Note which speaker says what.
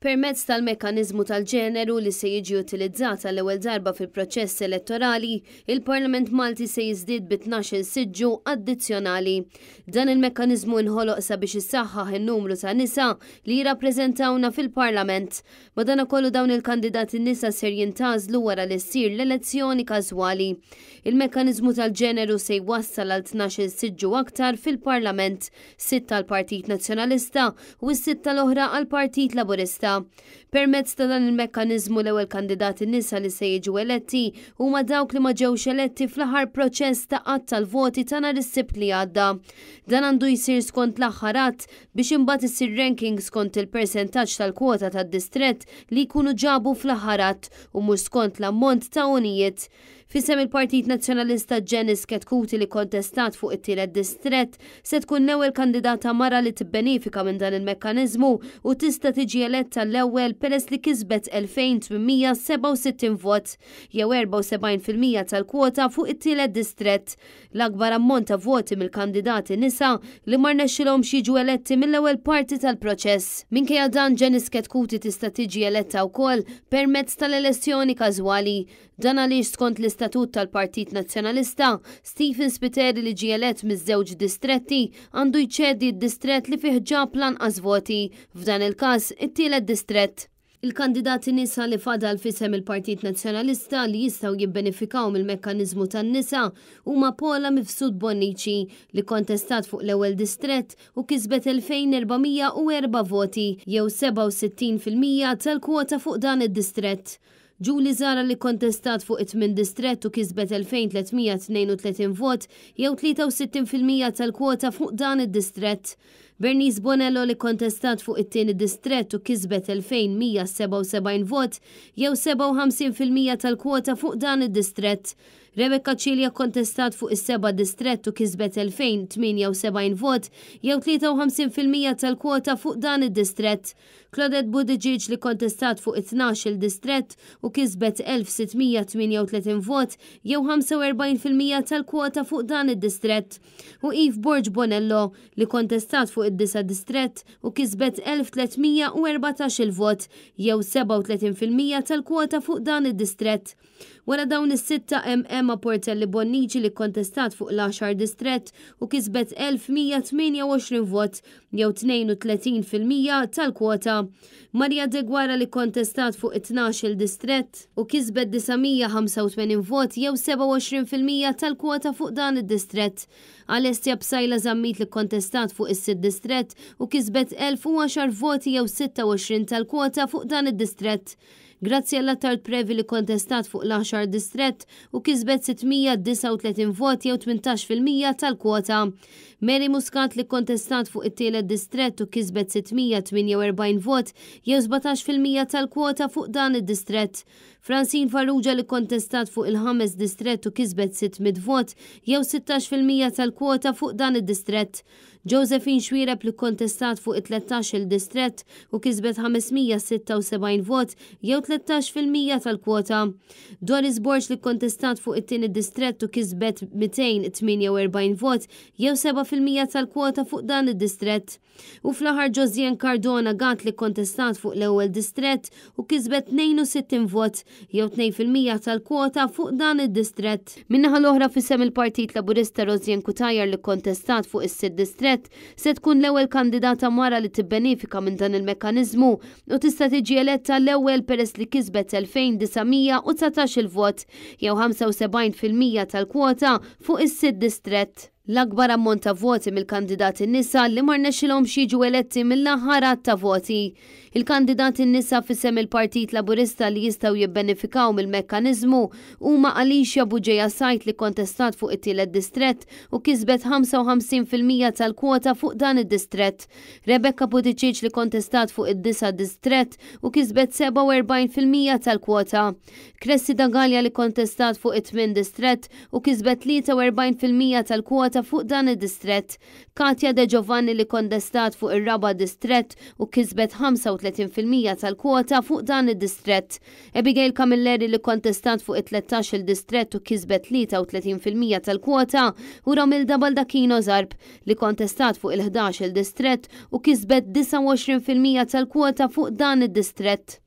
Speaker 1: Permezz tal-mekkaniżmu tal-ġeneru li se jiġi utilizzat għall-ewwel darba fil-proċess elettorali, il-Parlament Malti se jiżdied bi 12-il siġġu addizzjonali. Dan il-mekkaniżmu inħoloq sabiex issaħħaħ in-numru ta' nisa li jirrappreżentawna fil-Parlament. Madankollu dawn il-kandidati nisa ser jintgħażlu wara li ssir l-elezzjoni każwali. Il-mekkaniżmu tal-ġeneru se jwassal għal 12-il siġġu aktar fil-Parlament, sitta għall-Partit Nazzjonalista u s-sitta l-oħra għall-Partit Laburista. Permezz ta' dan il-mekkaniżmu l-ewwel kandidati nisa li se jiġu eletti huma dawk li ma ġewx eletti fl-aħħar proċess ta' għadd tal-voti ta' nhar is-Sibt li għadda. Dan għandu jsir skont l-aħħar għadd biex imbagħad isir ranking skont il-persentaġġ tal-kwota tad-distrett li jkunu ġabu fl-aħħar għadd u mhux skont l-ammont ta' għonijiet. F'isem il-Partit Nazzjonalista Janice Chetcuti li kontestat fuq it-tielet distrett se tkun l-ewwel kandidata mara li tibbenifika minn dan il-mekkaniżmu u tista' tiġi eletta l-ewwel peress li kisbet 2,867 vot, jew 74% tal-kwota fuq it-tielet distrett. L-akbar ammont ta' voti mill-kandidati nisa li ma rnexxilhomx jiġu eletti mill-ewwel parti tal-proċess. Minkejja dan Janice Chetcuti tista' tiġi eletta wkoll permezz tal-elezzjoni każwali. Dan għaliex skont l-istatut tal-Partit Nazzjonalista, Stephen Spiteri li ġie elett miż-żewġ distretti għandu jċedi d-distrett li fih ġab l-anqas voti, f'dan il-każ it-tielet distrett. Il-kandidati nisa li fadal f'isem il-Partit Nazzjonalista li jistgħu jibbenefikaw mill-mekkaniżmu tan-nisa huma Paula Mifsud Bonnici li kontestat fuq l-ewwel distrett u kisbet 2,404 voti jew 67% tal-kwota fuq dan id-distrett. Julie Zahra li kontestat fuq it-tmien distrett u kisbet 2,332 vot jew 63% tal-kwota fuq dan id-distrett. Bernice Bonello li kontestat fuq it-tieni distrett u kisbet 2,177 vot jew 57% tal-kwota fuq dan id-distrett. Rebecca Cilia kontestat fuq is-seba' distrett u kisbet 2,078 vot jew 53% tal-kwota fuq dan id-distrett. Claudette Buttigieg li kontestat fuq it-12-il distrett u kisbet 1,638 vot jew 45% tal-kwota fuq dan id-distrett. U Eve Borg Bonello li kontestat fuq id-disa' distrett u kisbet 1,314-il vot jew 37% tal-kwota fuq dan id-distrett. Wara dawn is-sitta hemm Emma Portelli Bonnici li kkontestat fuq l-għaxar distrett u kisbet 1,128 vot jew 32% tal-kwota. Maria Deguara li kkontestat fuq it-tnax-il distrett u kisbet 985 vot jew 27% tal-kwota fuq dan id-distrett. Alessia Psaila Zammit li kkontestat fuq is-sitt distrett u kisbet 1,010 voti jew 26 tal-kwota fuq dan id-distrett. Graziella Attard Previ li kontestat fuq l-għaxar distrett u kisbet 639 vot jew 18% tal-kwota. Mary Muscat li kontestat fuq it-tielet distrett u kisbet 648 vot jew 17% tal-kwota fuq dan id-distrett. Francine Farrugia li kontestat fuq il-ħames distrett u kisbet 600 vot jew 16% tal-kwota fuq dan id-distrett. Josephine Xuereb li kkontestat fuq it-13-il distrett u kisbet 576 vot jew 13% tal-kwota. Doris Borg li kkontestat fuq it-tieni distrett u kisbet 248 vot jew 7% tal-kwota fuq dan id-distrett. U fl-aħħar Josianne Cardona Gatt li kkontestat fuq l-ewwel distrett u kisbet 62 vot jew 2% tal-kwota fuq dan id-distrett. Min-naħa l-oħra f'isem il-Partit Laburista Rosianne Cutajar li kkontestat fuq is-sitt distrett se tkun l-ewwel kandidata mara li tibbenifika minn dan il-mekkaniżmu u tista' tiġi eletta l-ewwel peress li kisbet 2,919 il-vot jew 75% tal-kwota fuq is-sitt distrett. L-akbar ammont ta' voti mill-kandidati nisa li ma rnexxilhomx jiġu eletti mill-aħħar għadd ta' voti. Il-kandidati nisa f'isem il-Partit Laburista li jistgħu jibbenefikaw mill-mekkaniżmu huma Alicia Bugeja Said li kkontestat fuq it-tielet distrett u kisbet 55% tal-kwota fuq dan id-distrett. Rebecca Buttigieg li kkontestat fuq id-disa' distrett u kisbet 47% tal-kwota. Cressida Galea li kkontestat fuq it-tmien distrett u kisbet 43% tal-kwota. tal-kwota fuq dan id-distrett. Katya De Giovanni li kontestat fuq ir-raba' distrett u kisbet 35% tal-kwota fuq dan id-distrett. Abigail Camilleri li kontestat fuq it-13-il distrett u kisbet 33% tal-kwota u Romilda Baldacchino Zarb li kontestat fuq il-11-il distrett u kisbet 29% tal-kwota fuq dan id-distrett.